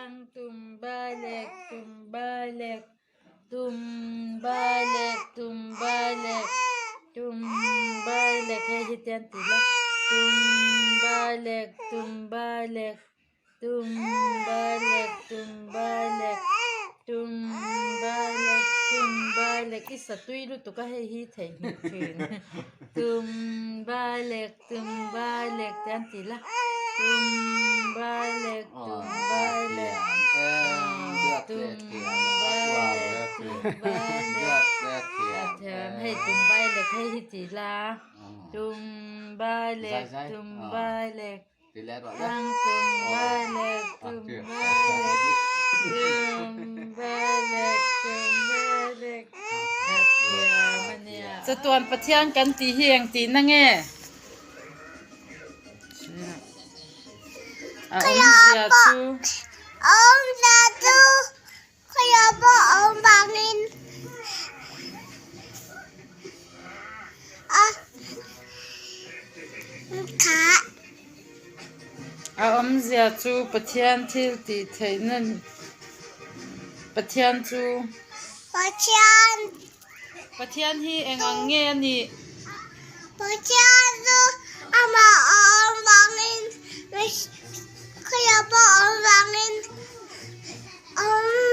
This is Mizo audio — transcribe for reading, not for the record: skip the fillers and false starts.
Tang tum ba lek tum ba lek tum ba lek tum ba lek tum ba lek hei hi te an ti la tum ba lek tum ba lek tum ba lek tum ba lek tum ba lek tum ba lek i sa tui lutuk a hei hi theihnghilh thin tum ba lek tum ba lek te an ti la tum ba lek tum ba lek tum ba lek tum ba lek a thiam hei tum ba lek hei hi ti la tum ba lek tum ba lek tang tum ba lek tum ba lek tum ba lek tum ba lek a thiam a nia. Chatuan Pathian kan tih hi eng tihna nge? A awmzia chu. Awmzia chu khawiah pawh a awm vangin a thah. A awmzia chu Pathian thil tih theihna Pathian chu. Pathian. Pathian hi eng ang nge a nih? Pathian chu amah a awm vangin khawiah pawh a awm vangin awm.